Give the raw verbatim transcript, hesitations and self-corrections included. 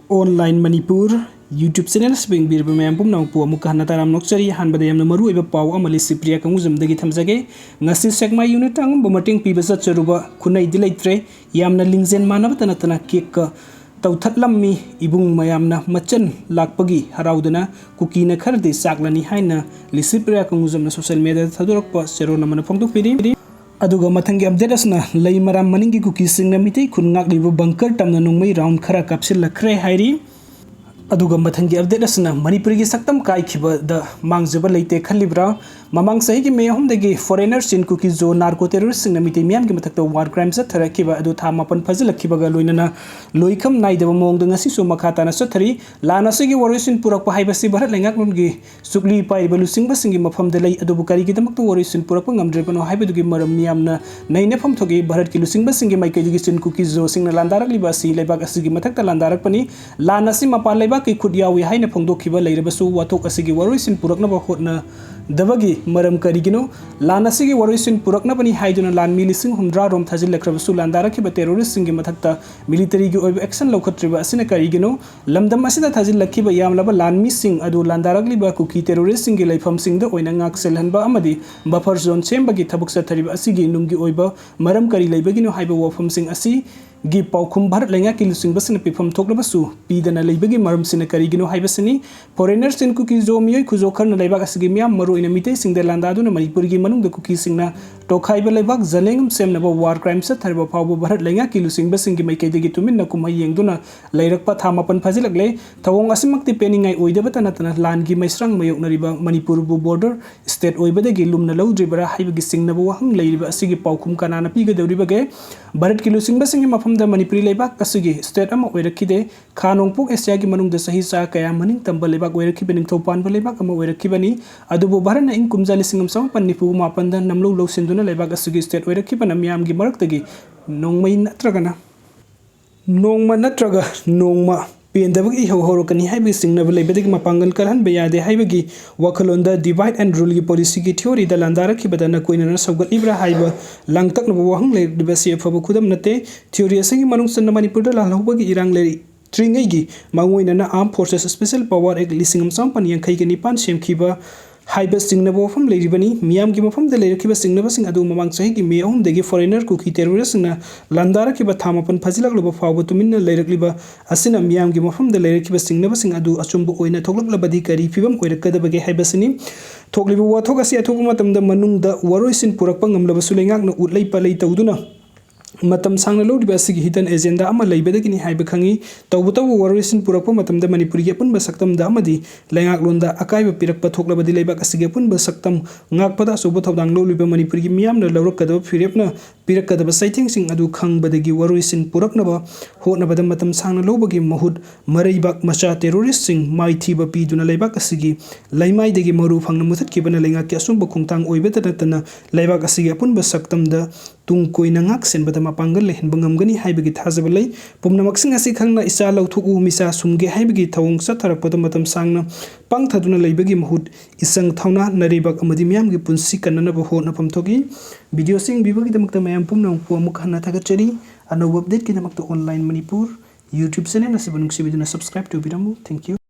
Online Manipur YouTube channel ꯑꯁꯤꯕꯨ ꯌꯦꯡꯕꯤꯔꯤꯕ ꯃꯌꯥꯝ ꯄꯨꯝꯅꯃꯛꯄꯨ ꯑꯃꯨꯛꯀ ꯍꯟꯅ ꯇꯔꯥꯝꯅ ꯑꯣꯛꯆꯔꯤ꯫ ꯑꯍꯥꯟꯕꯗ ꯌꯥꯝꯅ ꯃꯔꯨꯑꯣꯏꯕ ꯄꯥꯎ ꯑꯃ ꯂꯤꯁꯤ ꯄ꯭ꯔꯤꯌꯥ ꯀꯪꯒꯨꯖꯝꯗꯒꯤ ꯊꯝꯖꯒꯦ꯫ ꯉꯁꯤ ꯁꯦꯛꯃꯥꯏ unit ꯑꯉꯝꯕ ꯃꯇꯦꯡ ꯄꯤꯕ ꯆꯠꯆꯔꯨꯕ ꯈꯨꯟꯅꯩꯗꯤ ꯂꯩꯇ꯭ꯔꯦ꯫ ꯌꯥꯝꯅ ꯂꯤꯡꯖꯦꯜ ꯃꯥꯟꯅꯕꯇ ꯅꯠꯇꯅ cake ꯀ ꯇꯧꯊꯠꯂꯝꯃꯤ꯫ ꯏꯕꯨꯡ ꯃꯌꯥꯝꯅ ꯃꯆꯟ ꯂꯥꯛꯄꯒꯤ ꯍꯔꯥꯎꯗꯨꯅ ꯀꯨꯀꯤꯅ ꯈꯔꯗꯤ ꯆꯥꯛꯂꯅꯤ ꯍꯥꯏꯅ ꯂꯤꯁꯤ ꯄ꯭ꯔꯤꯌꯥ ꯀꯪꯒꯨꯖꯝꯅ social media ꯗ ꯊꯥꯗꯣꯔꯛꯄ ꯆꯦꯔꯣꯜ ꯑꯃꯅ ꯐꯣꯡꯗꯣꯛꯄꯤꯔꯤ꯫ ꯑꯗꯨꯒ ꯃꯊꯪꯒꯤ update ꯑꯁꯤꯅ ꯂꯩꯃꯔꯥꯝ ꯃꯅꯤꯡꯒꯤ ꯀꯨꯀꯤꯁꯤꯡꯅ ꯃꯤꯇꯩ ꯈꯨꯟ ꯉꯥꯛꯂꯤꯕ bunker ꯇꯝꯅ ꯅꯣꯡꯃꯩ round ꯈꯔ ꯀꯥꯞꯁꯤꯜꯂꯛꯈ꯭ꯔꯦ ꯍꯥꯏꯔꯤ꯫ ꯑꯗꯨꯒ ꯃꯊꯪꯒꯤ update ꯑꯁꯤꯅ ꯃꯅꯤꯄꯨꯔꯒꯤ ꯁꯛꯇꯝ ꯀꯥꯏꯈꯤꯕꯗ ꯃꯥꯡꯖꯕ ꯂꯩꯇꯦ ꯈꯜꯂꯤꯕ꯭ꯔꯥ? ꯃꯃꯥꯡ ꯆꯍꯤꯒꯤ May ꯑꯍꯨꯝꯗꯒꯤ foreigner Chin Kuki Zo narco terrorist ꯁꯤꯡꯅ ꯃꯤꯇꯩ ꯃꯤꯌꯥꯝꯒꯤ ꯃꯊꯛꯇ war crime ꯆꯠꯊꯔꯛꯈꯤꯕ ꯑꯗꯨ ꯊꯥ ꯃꯥꯄꯟ ꯐꯥꯖꯤꯜꯂꯛꯈꯤꯕꯒ ꯂꯣꯏꯅꯅ ꯂꯣꯏꯈꯝ ꯅꯥꯏꯗꯕ ꯃꯑꯣꯡꯗ ꯉꯁꯤꯁꯨ ꯃꯈꯥ ꯇꯥꯅ ꯆꯠꯊꯔꯤ꯫ ꯂꯥꯟ ꯑꯁꯤꯒꯤ ꯋꯥꯔꯣꯏꯁꯤꯟ ꯄꯨꯔꯛꯄ ꯍꯥꯏꯕꯁꯤ ꯚꯥꯔꯠ ꯂꯩꯉꯥꯛꯂꯣꯟꯒꯤ ꯁꯨꯛꯂꯤ ꯄꯥꯏꯔꯤꯕ ꯂꯨꯆꯤꯡꯕꯁꯤꯡꯒꯤ ꯃꯐꯝꯗ ꯂꯩ꯫ ꯑꯗꯨꯕꯨ ꯀꯔꯤꯒꯤꯗꯃꯛꯇ ꯋꯥꯔꯣꯏꯁꯤꯟ ꯄꯨꯔꯛꯄ ꯉꯝꯗ꯭ꯔꯤꯕꯅꯣ ꯍꯥꯏꯕꯗꯨꯒꯤ ꯃꯔꯝ ꯃꯤꯌꯥꯝꯅ ꯅꯩꯅꯐꯝ ꯊꯣꯛꯏ꯫ ꯚꯥꯔꯠꯀꯤ ꯂꯨꯆꯤꯡꯕꯁꯤꯡꯒꯤ ꯃꯥꯏꯀꯩꯗꯒꯤ Chin Kuki Zo ꯁꯤꯡꯅ ꯂꯥꯟꯗꯥꯔꯛꯂꯤꯕ ꯑꯁꯤ ꯂꯩꯕꯥꯛ ꯑꯁꯤꯒꯤ ꯃꯊꯛꯇ ꯂꯥꯟꯗꯥꯔꯛꯄꯅꯤ꯫ ꯂꯥꯟ ꯑꯁꯤ ꯃꯄꯥꯟ ꯂꯩꯕꯥꯛꯀꯤ ꯈꯨꯠ ꯌꯥꯎꯏ ꯍꯥꯏꯅ ꯐꯣꯡꯗꯣꯛꯈꯤꯕ ꯂꯩꯔꯕꯁꯨ ꯋꯥꯊꯣꯛ ꯑꯁꯤꯒꯤ ꯋꯥꯔꯣꯏꯁꯤꯟ ꯄꯨꯔꯛꯅꯕ ꯍꯣꯠꯅꯗꯕꯒꯤ ꯃꯔꯝ ꯀꯔꯤꯒꯤꯅꯣ? ꯂꯥꯟ ꯑꯁꯤꯒꯤ ꯋꯥꯔꯣꯏꯁꯤꯟ ꯄꯨꯔꯛꯅꯕꯅꯤ ꯍꯥꯏꯗꯨꯅ ꯂꯥꯟꯃꯤ ꯂꯤꯁꯤꯡ ꯍꯨꯝꯗ꯭ꯔꯥ ꯔꯣꯝ ꯊꯥꯖꯤꯜꯂꯛꯈ꯭ꯔꯕꯁꯨ ꯂꯥꯟꯗꯥꯔꯛꯈꯤꯕ terrorist ꯁꯤꯡꯒꯤ ꯃꯊꯛꯇ military ꯒꯤ ꯑꯣꯏꯕ action ꯂꯧꯈꯠꯇ꯭ꯔꯤꯕ ꯑꯁꯤꯅ ꯀꯔꯤꯒꯤꯅꯣ? ꯂꯝꯗꯝ ꯑꯁꯤꯗ ꯊꯥꯖꯤꯜꯂꯛꯈꯤꯕ ꯌꯥꯝꯂꯕ ꯂꯥꯟꯃꯤꯁꯤꯡ ꯑꯗꯨ ꯂꯥꯟꯗꯥꯔꯛꯂꯤꯕ ꯀꯨꯀꯤ terrorist ꯁꯤꯡꯒꯤ ꯂꯩꯐꯝꯁꯤꯡꯗ ꯑꯣꯏꯅ ꯉꯥꯛ ꯁꯦꯜꯍꯟꯕ ꯑꯃꯗꯤ buffer zone ꯁꯦꯝꯕꯒꯤ ꯊꯕꯛ ꯆꯠꯊꯔꯤꯕ ꯑꯁꯤꯒꯤ ꯅꯨꯡꯒꯤ ꯑꯣꯏꯕ ꯃꯔꯝ ꯀꯔꯤ ꯂꯩꯕꯒꯤꯅꯣ ꯍꯥꯏꯕ ꯋꯥꯐꯝꯁꯤꯡ ꯑꯁꯤꯒꯤ ꯄꯥꯎꯈꯨꯝ ꯚꯥꯔꯠ ꯂꯩꯉꯥꯛꯀꯤ ꯂꯨꯆꯤꯡꯕꯁꯤꯡꯅ ꯄꯤꯐꯝ ꯊꯣꯛꯂꯕꯁꯨ ꯄꯤꯗꯅ ꯂꯩꯕꯒꯤ ꯃꯔꯝꯁꯤꯅ ꯀꯔꯤꯒꯤꯅꯣ ꯍꯥꯏꯕꯁꯤꯅꯤ꯫ Foreigner Chin Kuki Zo ꯃꯤꯑꯣꯏ ꯈꯨꯖꯣ ꯈꯔꯅ ꯂꯩꯕꯥꯛ ꯑꯁꯤꯒꯤ ꯃꯤꯌꯥꯝ, ꯃꯔꯨꯑꯣꯏꯅ ꯃꯤꯇꯩꯁꯤꯡꯗ ꯂꯥꯟꯗꯥꯗꯨꯅ ꯃꯅꯤꯄꯨꯔꯒꯤ ꯃꯅꯨꯡꯗ ꯀꯨꯀꯤꯁꯤꯡꯅ ꯇꯣꯈꯥꯏꯕ ꯂꯩꯕꯥꯛ ꯖꯂꯦꯡ ꯑꯃ ꯁꯦꯝꯅꯕ war crime ꯆꯠꯊꯔꯕ ꯐꯥꯎꯕ ꯚꯥꯔꯠ ꯂꯩꯉꯥꯛꯀꯤ ꯂꯨꯆꯤꯡꯕꯁꯤꯡꯒꯤ ꯃꯥꯏꯀꯩꯗꯒꯤ ꯇꯨꯃꯤꯟꯅ ꯀꯨꯝꯍꯩ ꯌꯦꯡꯗꯨꯅ ꯂꯩꯔꯛꯄ ꯊꯥ ꯃꯥꯄꯟ ꯐꯥꯖꯤꯜꯂꯛꯂꯦ꯫ ꯊꯧꯑꯣꯡ ꯑꯁꯤꯃꯛꯇꯤ ꯄꯦꯟꯅꯤꯡꯉꯥꯏ ꯑꯣꯏꯗꯕꯇ ꯅꯠꯇꯅ ꯂꯥꯟꯒꯤ ꯃꯩꯁ꯭ꯔꯥꯡ ꯃꯥꯌꯣꯛꯅꯔꯤꯕ ꯃꯅꯤꯄꯨꯔꯕꯨ border state ꯑꯣꯏꯕꯗꯒꯤ ꯂꯨꯝꯅ ꯂꯧꯗ꯭ꯔꯤꯕꯔꯥ ꯍꯥꯏꯕꯒꯤ ꯆꯤꯡꯅꯕ ꯋꯥꯍꯪ ꯂꯩꯔꯤꯕ ꯑꯁꯤꯒꯤ ꯄꯥꯎꯈꯨꯝ ꯀꯅꯥꯅ ꯄꯤꯒꯗꯧꯔꯤꯕꯒꯦ? ꯚꯥꯔꯠꯀꯤ ꯂꯨꯆꯤꯡꯕꯁꯤꯡꯒꯤ ꯃꯐꯝꯗ ꯃꯅꯤꯄꯨꯔꯤ ꯂꯩꯕꯥꯛ ꯑꯁꯤꯒꯤ state ꯑꯃ ꯑꯣꯏꯔꯛꯈꯤꯗꯦ꯫ ꯈꯥ ꯅꯣꯡꯄꯣꯛ ꯑꯦꯁꯤꯌꯥꯒꯤ ꯃꯅꯨꯡꯗ ꯆꯍꯤ ꯆꯥ ꯀꯌꯥ ꯃꯅꯤꯡ ꯇꯝꯕ ꯂꯩꯕꯥꯛ ꯑꯣꯏꯔꯛꯈꯤꯕ, ꯅꯤꯡꯊꯧ ꯄꯥꯟꯕ ꯂꯩꯕꯥꯛ ꯑꯃ ꯑꯣꯏꯔꯛꯈꯤꯕꯅꯤ꯫ ꯑꯗꯨꯕꯨ ꯚꯥꯔꯠꯅ ꯏꯪ ꯀꯨꯝꯖꯥ ꯂꯤꯁꯤꯡ ꯑꯃ ꯆꯃꯥꯄꯟ ꯅꯤꯐꯨ ꯃꯥꯄꯟꯗ ꯅꯝꯂꯧ ꯂꯧꯁꯤꯟꯗꯨꯅ ꯂꯩꯕꯥꯛ ꯑꯁꯤꯒꯤ state ꯑꯣꯏꯔꯛꯈꯤꯕꯅ ꯃꯤꯌꯥꯝꯒꯤ ꯃꯔꯛꯇꯒꯤ ꯅꯣꯡꯃꯩ ꯅꯠꯇ꯭ꯔꯒꯅ ꯅꯣꯡꯃ ꯅꯠꯇ꯭ꯔꯒ ꯅꯣꯡꯃ ꯄꯦꯟꯗꯕꯒꯤ ꯏꯍꯧ ꯍꯧꯔꯛꯀꯅꯤ ꯍꯥꯏꯕꯒꯤ ꯆꯤꯡꯅꯕ ꯂꯩꯕꯗꯒꯤ ꯃꯄꯥꯡꯒꯜ ꯀꯜꯍꯟꯕ ꯌꯥꯗꯦ ꯍꯥꯏꯕꯒꯤ ꯋꯥꯈꯜꯂꯣꯟꯗ divide and rule ꯒꯤ policy ꯒꯤ theory ꯗ ꯂꯥꯟꯗꯥꯔꯛꯈꯤꯕꯗ ꯅꯀꯣꯏꯅꯅ ꯁꯧꯒꯠꯂꯤꯕ꯭ꯔꯥ ꯍꯥꯏꯕ ꯂꯥꯡꯇꯛꯅꯕ ꯋꯥꯍꯪ ꯂꯩꯔꯛꯂꯤꯕ ꯑꯁꯤ ꯑꯐꯕ ꯈꯨꯗꯝ ꯅꯠꯇꯦ꯫ Theory ꯑꯁꯤꯒꯤ ꯃꯅꯨꯡ ꯆꯟꯅ ꯃꯅꯤꯄꯨꯔꯗ ꯂꯥꯜꯍꯧꯕꯒꯤ ꯏꯔꯥꯡ ꯂꯩꯔꯤ꯫ ꯇ꯭ꯔꯤꯉꯩꯒꯤ ꯃꯥꯡꯑꯣꯏꯅꯅ Armed Forces Special Power Act ꯂꯤꯁꯤꯡ ꯑꯃ ꯆꯃꯥꯄꯟ ꯌꯥꯡꯈꯩꯒ ꯅꯤꯄꯥꯟ ꯁꯦꯝꯈꯤꯕ ꯍꯥꯏꯕ ꯆꯤꯡꯅꯕ ꯋꯥꯐꯝ ꯂꯩꯔꯤꯕꯅꯤ꯫ ꯃꯤꯌꯥꯝꯒꯤ ꯃꯐꯝꯗ ꯂꯩꯔꯛꯈꯤꯕ ꯆꯤꯡꯅꯕꯁꯤꯡ ꯑꯗꯨ ꯃꯃꯥꯡ ꯆꯍꯤꯒꯤ ꯃꯦ ꯑꯍꯨꯝꯗꯒꯤ foreigner ꯀꯨꯀꯤ terroristꯁꯤꯡꯅ ꯂꯥꯟꯗꯥꯔꯛꯈꯤꯕ ꯊꯥ ꯃꯥꯄꯟ ꯐꯥꯖꯤꯜꯂꯛꯂꯕ ꯐꯥꯎꯕ ꯇꯨꯃꯤꯟꯅ ꯂꯩꯔꯛꯂꯤꯕ ꯑꯁꯤꯅ ꯃꯤꯌꯥꯝꯒꯤ ꯃꯐꯝꯗ ꯂꯩꯔꯛꯈꯤꯕ ꯆꯤꯡꯅꯕꯁꯤꯡ ꯑꯗꯨ ꯑꯆꯨꯝꯕ ꯑꯣꯏꯅ ꯊꯣꯛꯂꯛꯂꯕꯗꯤ ꯀꯔꯤ ꯐꯤꯕꯝ ꯑꯣꯏꯔꯛꯀꯗꯕꯒꯦ ꯍꯥꯏꯕꯁꯤꯅꯤ꯫ ꯊꯣꯛꯂꯤꯕ ꯋꯥꯊꯣꯛ ꯑꯁꯤ ꯑꯊꯨꯕ ꯃꯇꯝꯗ ꯃꯅꯨꯡꯗ ꯋꯥꯔꯣꯏꯁꯤꯟ ꯄꯨꯔꯛꯄ ꯉꯝꯂꯕꯁꯨ ꯂꯩꯉꯥꯛꯅ ꯎꯠꯂꯩ ꯄꯥꯜꯂꯩ ꯇꯧꯗꯨꯅ ꯃꯇꯝ ꯁꯥꯡꯅ ꯂꯧꯔꯤꯕ ꯑꯁꯤꯒꯤ hidden agenda ꯑꯃ ꯂꯩꯕꯗꯒꯤꯅꯤ ꯍꯥꯏꯕ ꯈꯪꯏ꯫ ꯇꯧꯕꯇꯕꯨ ꯋꯥꯔꯣꯏꯁꯤꯟ ꯄꯨꯔꯛꯄ ꯃꯇꯝꯗ ꯃꯅꯤꯄꯨꯔꯒꯤ ꯑꯄꯨꯟꯕ ꯁꯛꯇꯝꯗ ꯑꯃꯗꯤ ꯂꯩꯉꯥꯛꯂꯣꯟꯗ ꯑꯀꯥꯏꯕ ꯄꯤꯔꯛꯄ ꯊꯣꯛꯂꯕꯗꯤ ꯂꯩꯕꯥꯛ ꯑꯁꯤꯒꯤ ꯑꯄꯨꯟꯕ ꯁꯛꯇꯝ ꯉꯥꯛꯄꯗ ꯑꯆꯧꯕ ꯊꯧꯗꯥꯡ ꯂꯧꯔꯤꯕ ꯃꯅꯤꯄꯨꯔꯒꯤ ꯃꯤꯌꯥꯝꯅ ꯂꯧꯔꯛꯀꯗꯕ ꯐꯤꯔꯦꯞꯅ ꯄꯤꯔꯛꯀꯗꯕ ꯆꯩꯊꯦꯡꯁꯤꯡ ꯑꯗꯨ ꯈꯪꯕꯗꯒꯤ ꯋꯥꯔꯣꯏꯁꯤꯟ ꯄꯨꯔꯛꯅꯕ ꯍꯣꯠꯅꯕꯗ ꯃꯇꯝ ꯁꯥꯡꯅ ꯂꯧꯕꯒꯤ ꯃꯍꯨꯠ ꯃꯔꯩꯕꯥꯛ ꯃꯆꯥ terroristꯁꯤꯡ ꯃꯥꯏꯊꯤꯕ ꯄꯤꯗꯨꯅ ꯂꯩꯕꯥꯛ ꯑꯁꯤꯒꯤ ꯂꯩꯃꯥꯏꯗꯒꯤ ꯃꯔꯨ ꯐꯪꯅ ꯃꯨꯊꯠꯈꯤꯕꯅ ꯂꯩꯉꯥꯛꯀꯤ ꯑꯆꯨꯝꯕ ꯈꯣꯡꯊꯥꯡ ꯑꯣꯏꯕꯇ ꯅꯠꯇꯅ ꯂꯩꯕꯥꯛ ꯑꯁꯤꯒꯤ ꯑꯄꯨꯟꯕ ꯁꯛꯇꯝꯗ ꯇꯨꯡ ꯀꯣꯏꯅ ꯉꯥꯛ ꯁꯦꯟꯕꯗ ꯃꯄꯥꯡꯒꯜ ꯂꯩꯍꯟꯕ ꯉꯝꯒꯅꯤ ꯍꯥꯏꯕꯒꯤ ꯊꯥꯖꯕ ꯂꯩ꯫ ꯄꯨꯝꯅꯃꯛꯁꯤꯡ ꯑꯁꯤ ꯈꯪꯅ ꯏꯆꯥ ꯂꯧꯊꯣꯛꯎ, ꯃꯤꯆꯥ ꯁꯨꯝꯒꯦ ꯍꯥꯏꯕꯒꯤ ꯊꯧꯑꯣꯡ ꯆꯠꯊꯔꯛꯄꯗ ꯃꯇꯝ ꯁꯥꯡꯅ ꯄꯥꯡꯊꯗꯨꯅ ꯂꯩꯕꯒꯤ ꯃꯍꯨꯠ ꯏꯆꯪ ꯊꯧꯅꯥ, ꯅꯔꯩꯕꯥꯛ ꯑꯃꯗꯤ ꯃꯤꯌꯥꯝꯒꯤ ꯄꯨꯟꯁꯤ ꯀꯟꯅꯅꯕ ꯍꯣꯠꯅꯐꯝ ꯊꯣꯛꯏ꯫ Videoꯁꯤ ꯌꯦꯡꯕꯤꯕꯒꯤꯗꯃꯛꯇ ꯃꯌꯥꯝ ꯄꯨꯝꯅꯃꯛꯄꯨ ꯑꯃꯨꯛ ꯍꯟꯅ ꯊꯥꯒꯠꯆꯔꯤ꯫ ꯑꯅꯧꯕ updateꯀꯤꯗꯃꯛꯇ Online Manipur YouTube channel ꯑꯁꯤꯕꯨ ꯅꯨꯡꯁꯤꯕꯤꯗꯨꯅ subscribe ꯇꯧꯕꯤꯔꯝꯃꯨ꯫ Thank you꯫